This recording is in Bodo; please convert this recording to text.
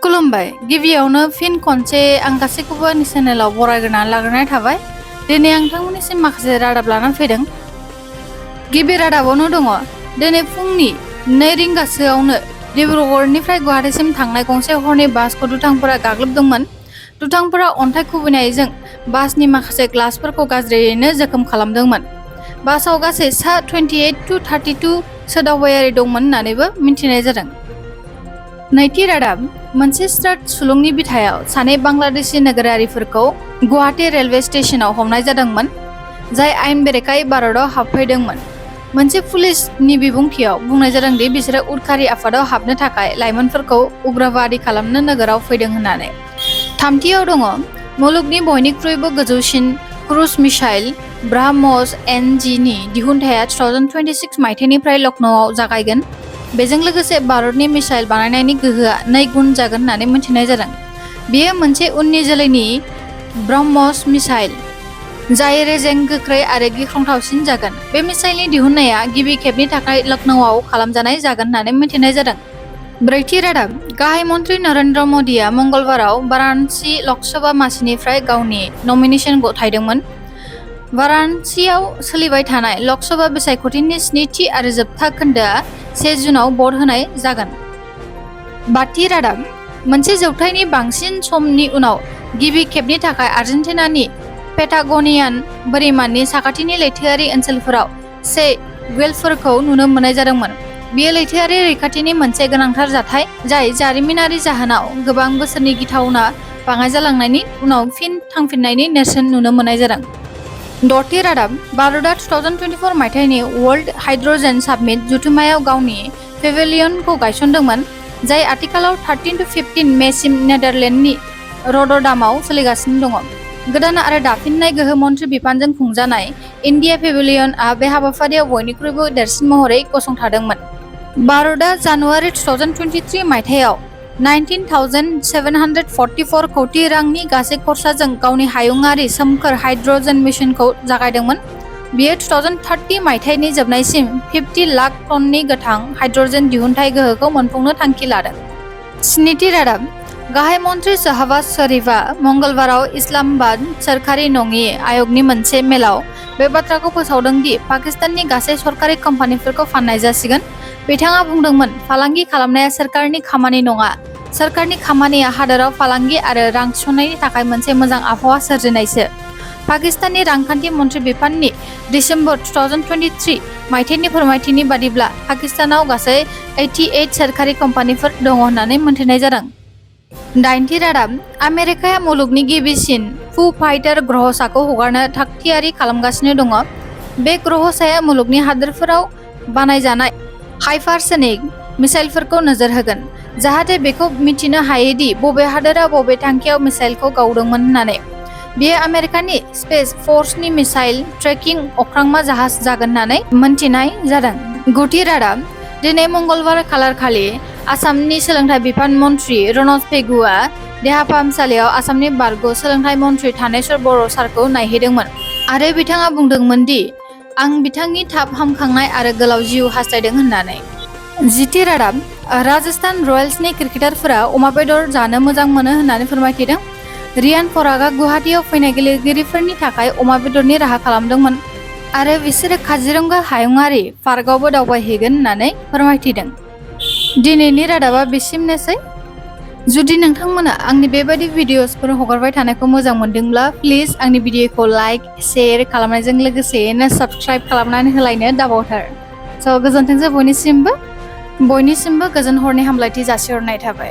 खुलुमबाय गिबियावनो फिन खनसे आं गासैखौबो आंनि चेनेलाव बरायग्रोनानै लाग्रोनाय थाबाय। दिनै आं नोंथांमोननिसिम माखासे रादाब लानानै फैदों। गिबि रादाबावनो दङ दिनै फुंनि 2 रिंगासोआवनो डिब्रुगड़निफ्राय गुवाहाटीसिम थांनाय गंसे हरनि बासखौ दुथांफोरा गाग्लोबदोंमोन। दुथांफोरा अन्थाइ खुबैनायजों बासनि माखासे ग्लासफोरखौ गाज्रियैनो जोखोम खालामदोंमोन। बासाव गासै सा 28 to 32 सो दावबायारि दंमोन होननानैबो मिथिनाय जादों। नैथि रादाब मोनसे स्टार्ट सुलुंनि बिथायाव सानै बांलादेशी नोगोरारिफोरखौ गुवाहाटी रेलवे स्टेशनाव हमनाय जादोंमोन, जाय आयेन बेरेखायै भारतआव हाबफैदोंमोन। मोनसे पुलिसनि बिबुंथियाव बुंनाय जादों दि बिसोरो उदखारि आफादाव हाबनो थाखाय लाइमोनफोरखौ उग्रबादि खालामनो नोगोराव फैदों होननानै। थामथियाव दङ मुलुगनि बयनिख्रुइबो गोजौसिन क्रुज मिसाइल ब्राह्मस NG नि दिहुनथाया 2026 मायथाइनिफ्राय लखनऊआव जागायगोन। बेजों लोगोसे भारतनि मिसाइल बानायनायनि गोहोआ 2 गुन जागोन होननानै मिथिनाय जादों। बेयो मोनसे उननि जोलैनि ब्रह्मस मिसाइल, जाय रेजें, गोख्रै आरो गिख्रंथावसिन जागोन। बे मिसाइलनि दिहुननाया गिबि खेबनि थाखाय लखनऊआव खालामजानाय जागोन होननानै मिथिनाय जादों। ब्रैथि रादाब गाहाय मन्त्रि नरेन्द्र मदिआ मंगलबाराव वाराणसि लकसभा मासिनिफ्राय गावनि नमिनेसन गथायदोंमोन। वाराणसियाव सोलिबाय थानाय लकसभा बिसायख'थिनि 7थि आरो जोबथा खोन्दोआ 1 जुनआव भट होनाय जागोन। बाथि रादाब मोनसे जौथाइनि बांसिन समनि उनाव गिबि खेबनि थाखाय आर्जेन्टिनानि पेटागोनियान बोरिमानि साखाथिनि लैथोआरि ओनसोलफोराव से व्हेलफोरखौ नुनो मोननाय जादोंमोन। बेयो लैथोआरि रैखाथिनि मोनसे गोनांथार जाथाय, जाय जारिमिनारि जाहोनाव गोबां बोसोरनि गिथावना बाङाइ जालांनायनि उनाव फिन थांफिननायनि नेरसोन नुनो मोननाय जादों। द'थि रादाब भारतआ 2024 मायथाइनि वर्ल्ड हाइड्र'जेन सामिट जथुम्मायाव गावनि पेभिलियनखौ गायसनदोंमोन, जाय आथिखालाव 13 to 15 मेसिम नेदारलेन्डनि रटरडामाव सोलिगासिनो दङ। गोदान आरो दाफिननाय गोहो मन्थ्रि बिफानजों खुंजानाय इन्डिया पेभिलियनआ बे हाबाफारियाव बयनिख्रुइबो देरसिन महरै गसंथादोंमोन। भारतआ जानुवारि 2023 मायथाइयाव 19,744 कौटि रांनि गासै खरसाजों गावनि हायुंआरि सोमखोर हाइड्र'जेन मिशनखौ जागायदोंमोन। बेयो 2030 मायथाइनि जोबनायसिम 50 लाख टननि गोथां हाइड्र'जेन दिहुनथाय गोहोखौ मोनफुंनो थांखि लादों। स्निथि रादाब गाहाय मन्त्रि शहबाज शरीफआ मंगलबाराव इस्लामाबाद सोरखारि नङि आय'गनि मोनसे मेलाव बे बाथ्राखौ फोसावदों दि पाकिस्ताननि गासै सरकारि कम्पानिफोरखौ फान्नाय जासिगोन। बिथाङा बुंदोंमोन, फालांगि खालामनाया सोरखारनि खामानि नङा। सोरखारनि खामानिया हादोराव फालांगि आरो रां थिसननायनि थाखाय मोनसे मोजां आबहावा सोरजिनायसो। पाकिस्ताननि रांखान्थि मन्थ्रि बिफाननि दिसेम्बर 2023 मायथाइनि फोरमायथिनि बादिब्ला पाकिस्तानाव गासै 88 सोरखारि कम्पानिफोर दङ होननानै मिथिनाय जादों। दाइनथि रादाब आमेरिकाया मुलुगनि गिबिसिन फु फाइटार ग्रहसाखौ हगारनो थागथियारि खालामगासिनो दङ। बे ग्रहसाया मुलुगनि हादोरफोराव बानायजानाय हाइपारसनिक मिसाइलफोरखौ नोजोर होगोन, जाहाथे बेखौ मिथिनो हायो दि बबे हादोरा बबे थांखियाव मिसाइलखौ गावदोंमोन होननानै। बेयो आमेरिकानि स्पेस फर्सनि मिसाइल ट्रेकिं अख्रांमा जाहाज जागोन होननानै मिथिनाय जादों। गुथि रादाब दिनै मंगलबार खालारखालि आसामनि सोलोंथाइ बिफान मन्थ्रि रनज पेगुआ देहा फाहामसालियाव आसामनि बारग' सोलोंथाइ मन्थ्रि थानेश्वर बर' सारखौ नायहैदोंमोन आरो बिथाङा बुंदोंमोन दि आं बिथांनि थाब हामखांनाय आरो गोलाव जिउ हास्थायदों होननानै। जिथि रादाब राजस्थान रयेल्सनि क्रिकेटारफोरा अमा बेदर जानो मोजां मोनो होननानै फोरमायथिदों। रियान परागआ गुवाहाटीआव फैनाय गेलेगिरिफोरनि थाखाय अमा बेदरनि राहा खालामदोंमोन आरो बिसोरो काजिरंगा हायुङारि पार्कआवबो दावबायहैगोन होननानै फोरमायथिदों। दिनैनि रादाबा बिसिमनोसै। जुदि नोंथांमोना आंनि बेबायदि भिडिअ'सफोर हगारबाय थानायखौ मोजां मोनदोंब्ला प्लिज आंनि भिडिअ'खौ लाइक, शेयार खालामनायजों लोगोसेनो साबस्क्राइब खालामनानै होलायनो दाबावथार। स' गोजोन्थोंसै बयनिसिमबो गोजोन हरनि हामलायथि जासिहरनाय थाबाय।